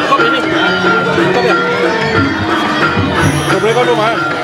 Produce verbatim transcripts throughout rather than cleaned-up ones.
Stop ini. Stop ya. Stop rekor dong, Mas.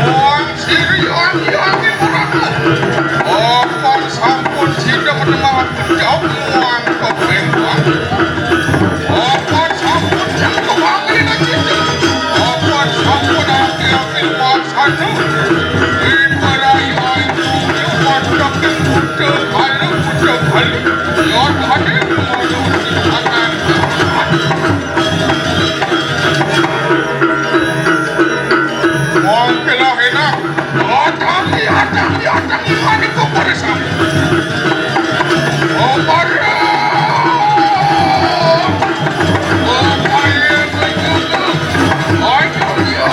Wong siriang-iangi muraka. Apa sampun sida menemah jauh wong kepengwang? Apa sampun jauh wangi na cita? Apa sampun ati-ati wong satu? Ibarai ayu wadak buta halu, buta halu. Yon hadir malu anak. Wong kela enak. Atangi, atangi, atangi, mani ko parisam. Omara. Omara, ayo, ayo.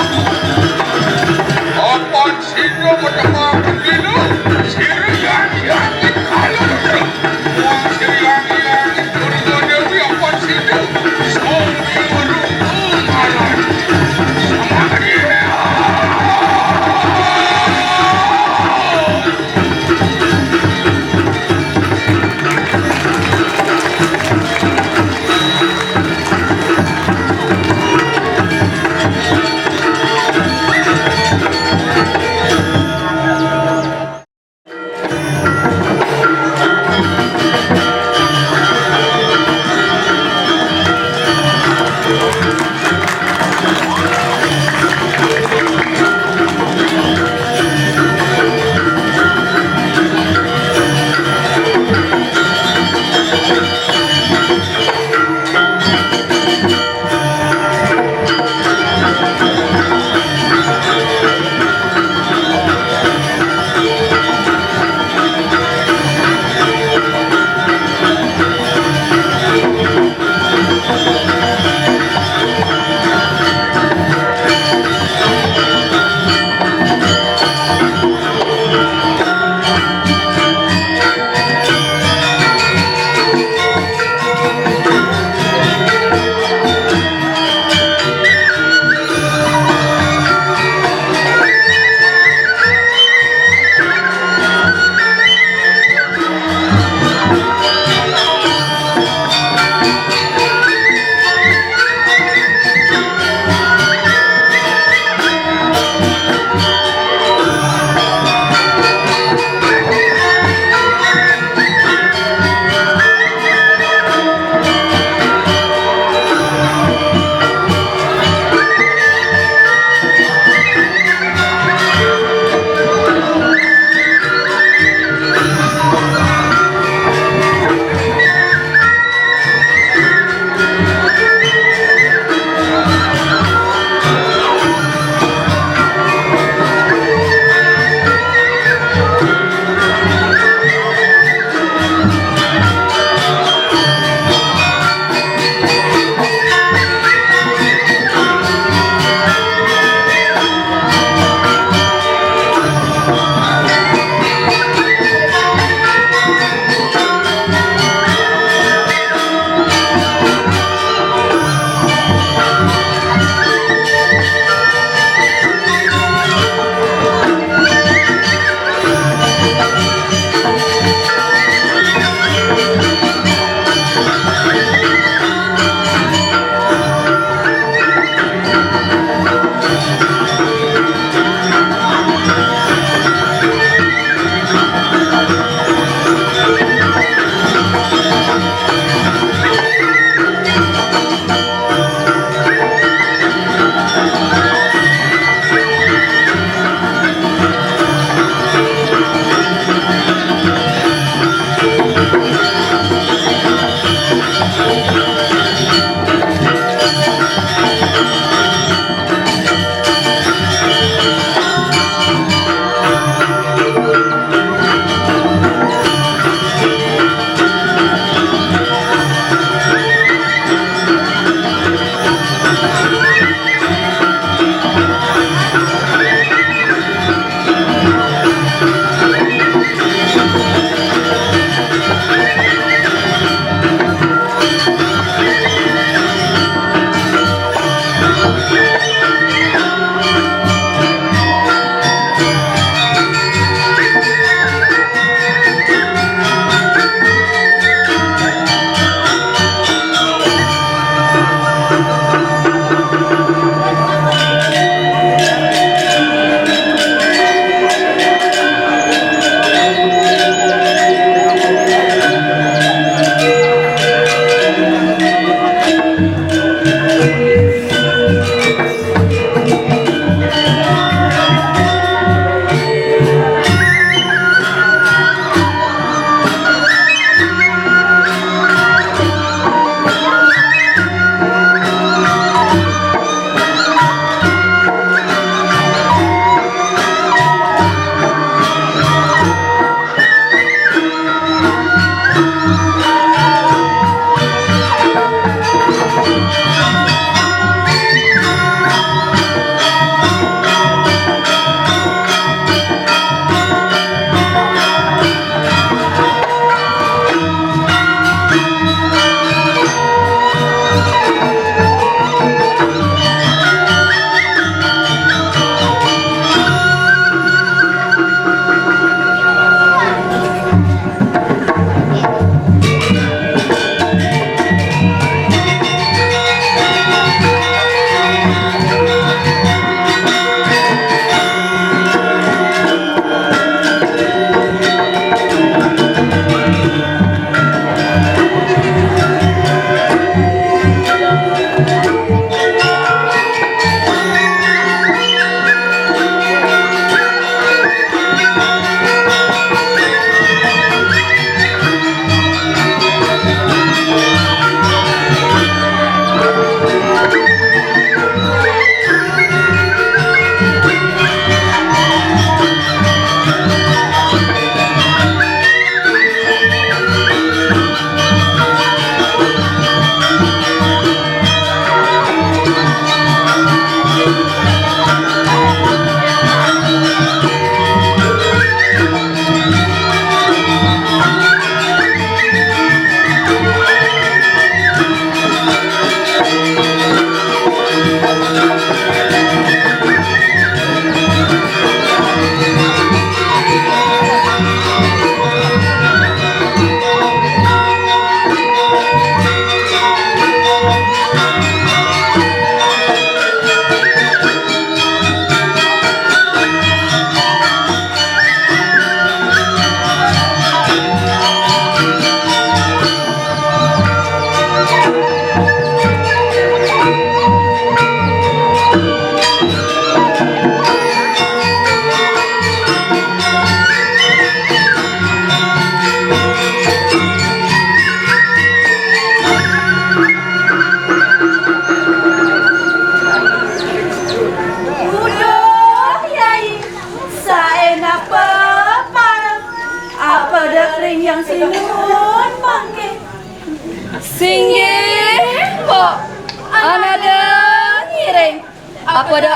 Apan sida menemang dina, sira yang, yang, kalau. Wong sira yang, yang, Durga Dewi apa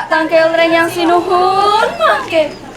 Tangkil renyang sinuhun mangke.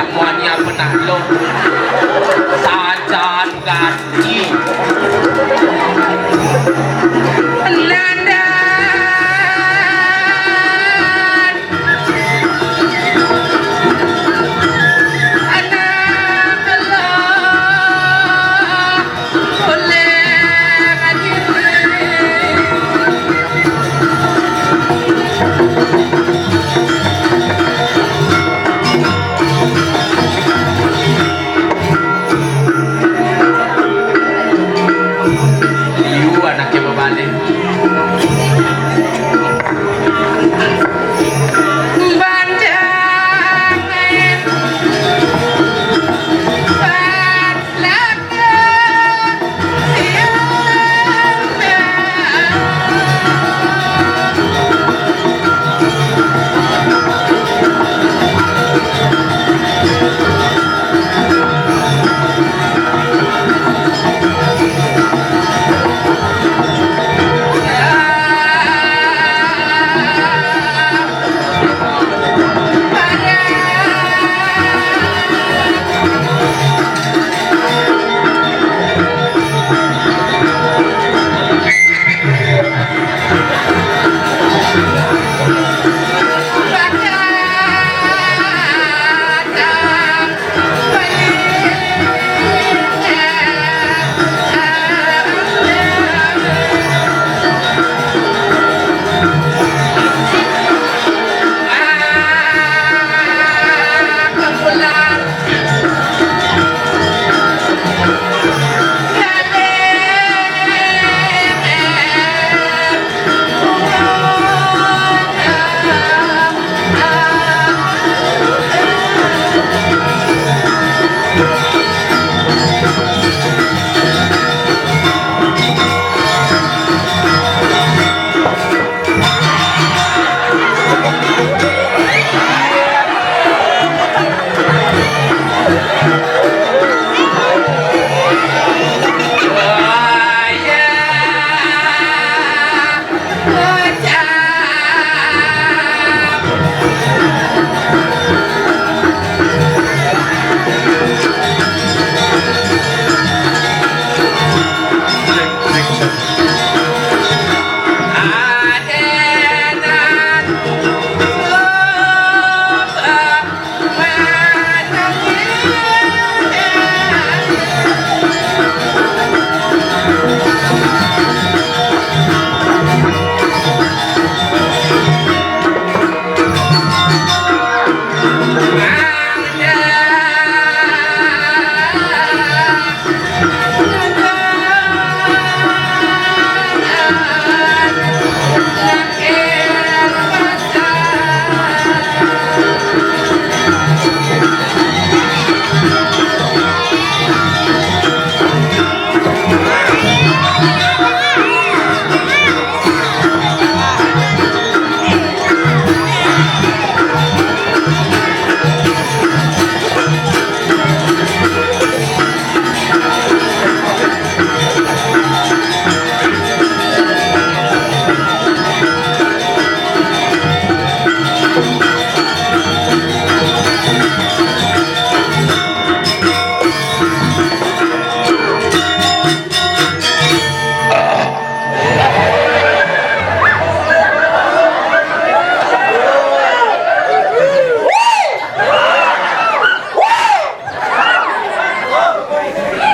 Muani apa nak lo? Sajan ganti. Nandan. Anak lo. Liu anake bebale. Bandang.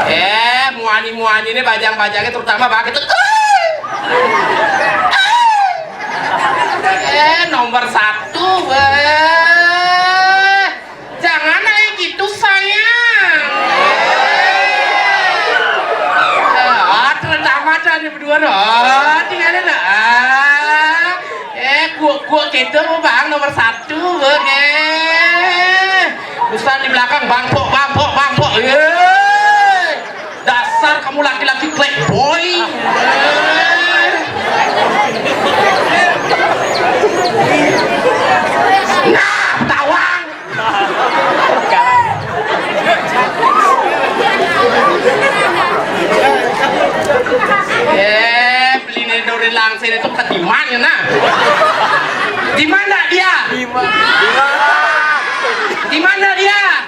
Eh, muani-muani ini bajang-bajangnya terutama bagi itu. Eh, nomor satu, weh. Jangan naik gitu, sayang. Eh, ah, terendah mata nih berdua, dah. Ah, tinggalin, dah. Ah. Eh, gua, gua gitu, Bang, nomor satu, Bang. Eh. Busan di belakang, bangpok, bangpok, bangpok. Eh. Dasar kamu laki-laki playboy. Eh. Nah, tawang. Eh, beli Nendo Relangsing itu ke di mana, nah? Di mana dia? Di mana? Di mana dia?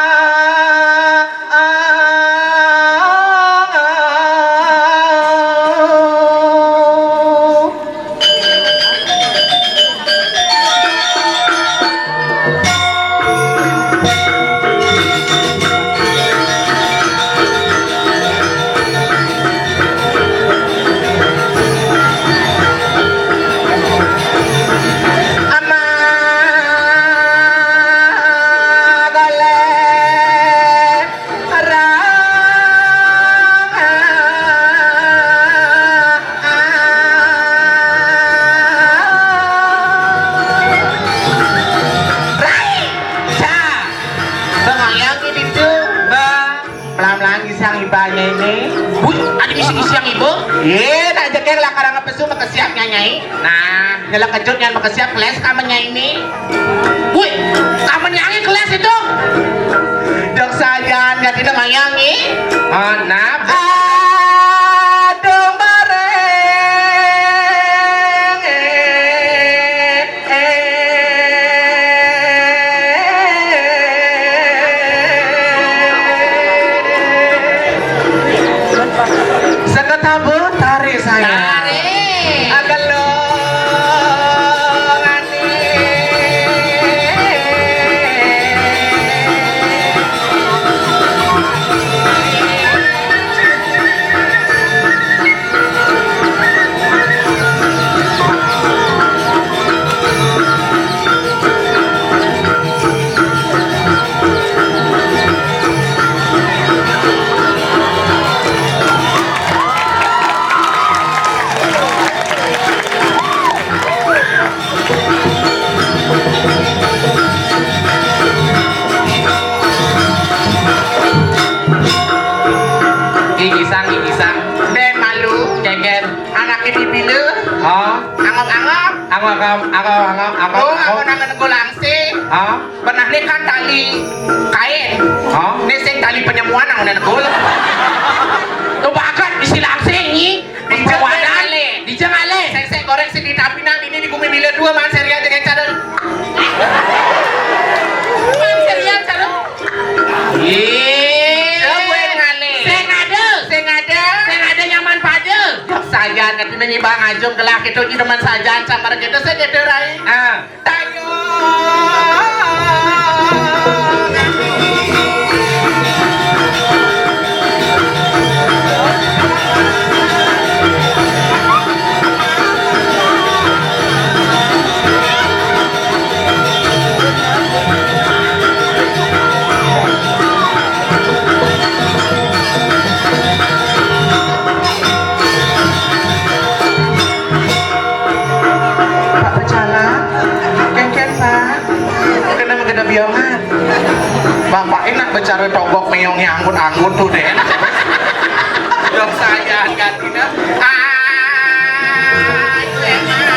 Yé, nak jegéng lah karang pesu makesiap nyanyi. Nah, nyelak kejut nyan makesiap kelas kamen nyanyi. Wih, kamen nyanyi kelas itu. Jok sajan nggak tidak mayangi. Ah, nah. Aduh, bareng. Seketabu tari saya. Tari. Agelung ati. Gigisang, gigisang. Dek malu, keken. Anak ini bila? Hah? Angok-angok. Angok, angok, angok, angok, angok. Oh, angok nangan gulangsi. Hah? Pernah ni kan tali kain. Hah? Ni sing tali penyemuan angok nangan gul. Tu bakat bisi langsing ni. Dijeng ale. Dijeng ale. Sing, sing goreng sing di tapi nang ini di bumi bila dua man serial dengan cara. Man serial cara. Ih. Sing ada. Sing ada. Sing ada nyaman pada. Sajan katanya nyibang ajung gelah itu nyaman sajan samar kita saya kata rai. Ah. Tayo. Pak Pecalang, kengken, Pak. Kena menggeda biongan. Bapak enak bicara togok meong yang anggut-anggut tuh, deh. Dong saya gantinya. Ah, itu enak.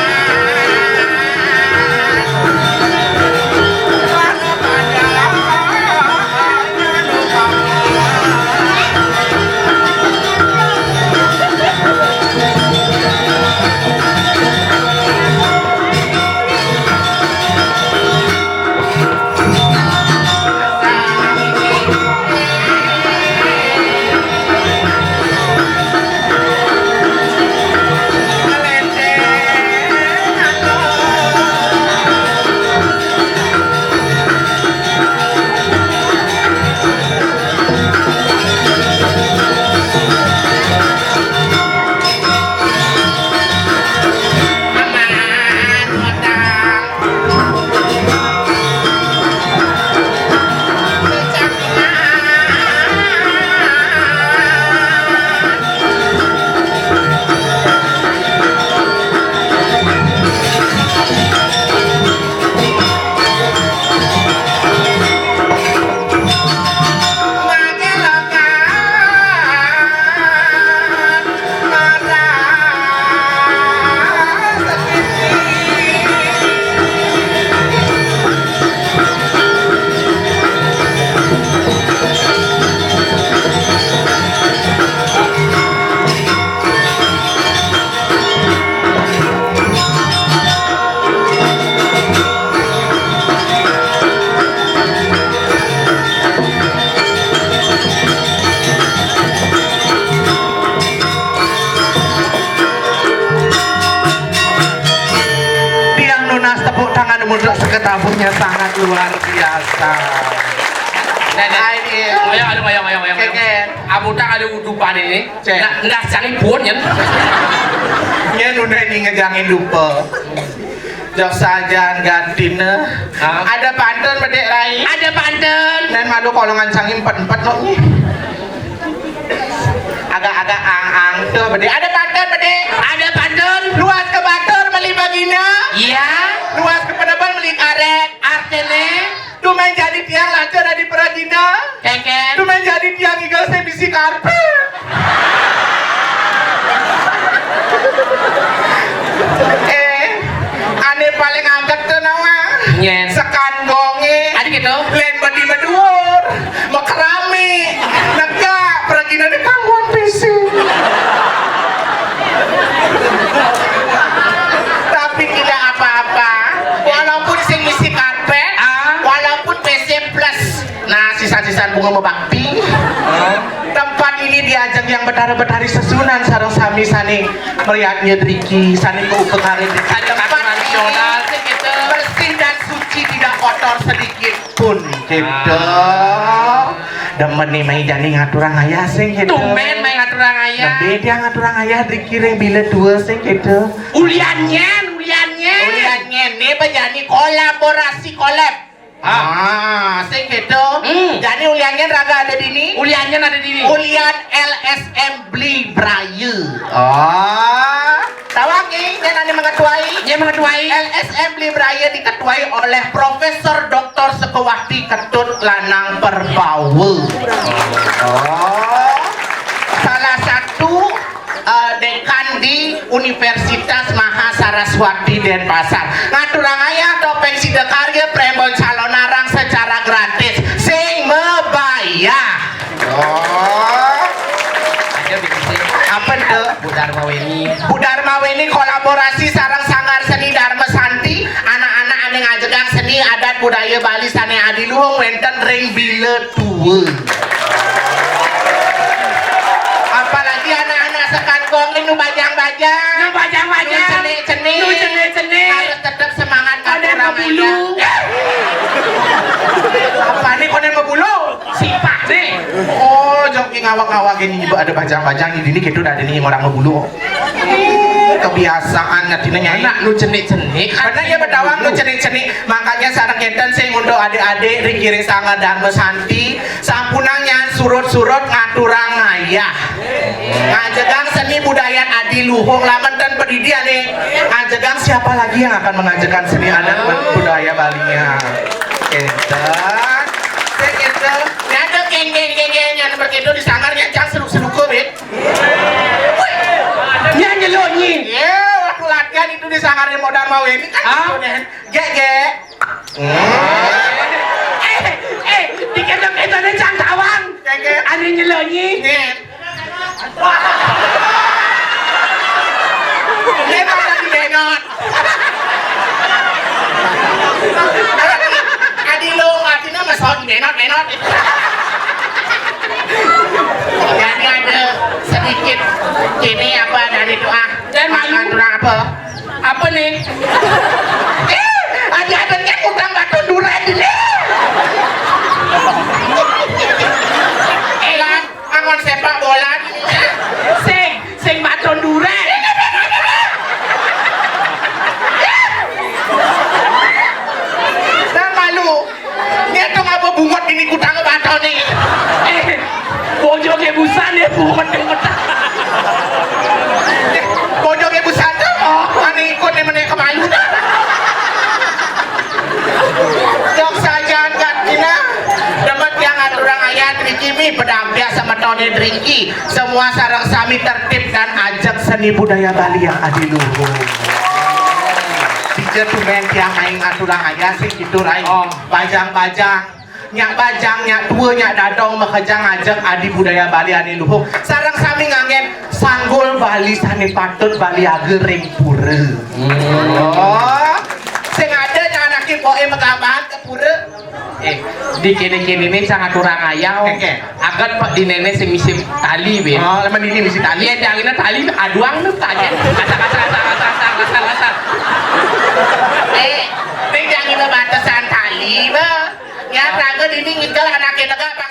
Tiang nunas tepuk tangan untuk seketabuhnya, sangat luar biasa. Nah, nah. Ai, iya. Ayo, ayo, ayo, ayo, ayo. Keken. Abu tak ada udupan ini. Cek. Nah, nggak cari pun, ya. Nya nunda ini ngejangin dupa. Jok sajan gantina. Hah? Ada pantun, Bedek Rai. Ada pantun. Dan malu kolongan sangin empat-empat nok ni. Agak-agak ang-ang tuh, Bedek. Ada pantun, Bedek. Ada pantun. Luas ke batur beli bagina. Iya. Luas ke pedebel beli karet. Artinya? Tumen jadi tiang lancar dari peragina. Keken. Tumen jadi tiang igal saya bisi karpet. Sekan gongé. Ada gitu? Lain badi maduur, makrami, negak, peraginané kanggoan P C. Tapi tidak apa-apa. Walaupun sing misi karpet, ah, walaupun P C plus. Nah, sisa-sisa bunga mebakti. Tempat ini diajeng yang betara-betari sesuunan sareng sami sané meriatnya driki, sané keupekaran driki. Tempat ini tradisional, sing gitu, bersih dan suci, tidak kotor sedikit pun, gitu. Ah. Demen nih, mai jani ngaturang ayah, sing gitu. Tumben mai ngaturang ayah. Lebih dia ngaturang ayah driki ring bila tua, sing gitu. Ulian nyén, ulian nyén. Ulian nyén, nih bejani kolaborasi, kolab. Ah, sing gitu. Hmm. Jani ulian nyén raga ada dini? Ulian nyén ada dini? Ulian L S M Bli Braya. Oh. Tawang, ih, nyén ané mengetuai? Nyén mengetuai. L S M Bli Braya diketuai oleh Profesor Doktor Sekewati Ketut Lanang Perbawa. Oh. Salah satu eh, dekan di Universitas Maha Saraswati Denpasar. Ngaturang ayah Topeng Sidakarya Prembon Calonarang secara gratis. Sing mabayah. Oh. Ada bisnis. Apa tuh? Bu Darmaweni. Bu Darmaweni kolaborasi sareng Sanggar Seni Dharma Santi, anak-anak ané ngajegang seni adat budaya Bali sané adiluhung wénten ring bila tua. Apalagi anak-anak sekan gongé nu bajang-bajang. Nu bajang-bajang. Nu cenik-cenik. Nu cenik-cenik. Harus tetap semangat. Kondén ngaturang mabulu. Apa nih kondén mabulu? Sipah nih. Oh, jok ngawak-ngawak ini ibu ada bajang-bajang di dini gitu, ada nih orang mabulu. Kebiasaan nyatina nyai. Anak nu cenik-cenik. Karena ya betawang nu cenik-cenik. Makanya sareng kénten sing untuk adik-adik ring kiring Sanggar Dharma Santi, sampunang nyén surut-surut ngaturang ayah. Ngajegang seni budaya adiluhung, lamun ten padidian nih. Ngajegang, siapa lagi yang akan mengajegang seni adat budaya Balinya? Kénten. Sing kénten. Nyada kéngkén-kéngkén nyén begitu di sanggar nyén cang seduk-seduk kurit. Nyén nyelonyi. Iya, waktu latihan itu di sanggar di modal mau ini kan. Ah? Gitu, Nen. Gé, gé. Eh, eh, dikit-dikit ada cang tawang. Kéngkén. Ané nyelonyi. Nyén. Dia pada di benot. Adi lu artinya mesot di benot, benot. Jadi ada sedikit ini apa dari doa. Dan malu. Aturan apa? Apa nih? Eh, ada-adanya utang batu duren ini. Eh, kan? Angon sepak bola. Sing, sing maton duren. Dan malu. Dia tuh ngapa bungut ini kutang batoné. Eh, bojo ké busan ya bungut bungut. Bojo ké busan tuh. Oh, ané ikut nih mené kemalu dah. Dok sajan kan Cina. Dapat yang aturang ayah driki mi pedampiak semetoné driki. Semua sareng sami tertib dan ajak seni budaya Bali yang adiluhung. Dija tumben tiang aing aturang ayah sing gitu rai. Oh. Bajang-bajang, nyak bajang, nyak tua, nyak dadong makejang ajak adi budaya Bali adiluhung. Sareng sami nganggén sanggul Bali sané patut Bali aga ring pura. Hmm. Oh. Sing ada nyak anaké boé magambahan ka pura. Eh, di kéné-kéné nih sangat urang ayah. Oké. Agat pak di néné sing misi tali bé. Oh, lamun ini misi tali. Iya, jangan tali aduang tuh tali. Kasar kasar kasar kasar kasar kasar. Eh, ini jangan batasan tali, bah. Ya, raga ini ngikel anaké negak.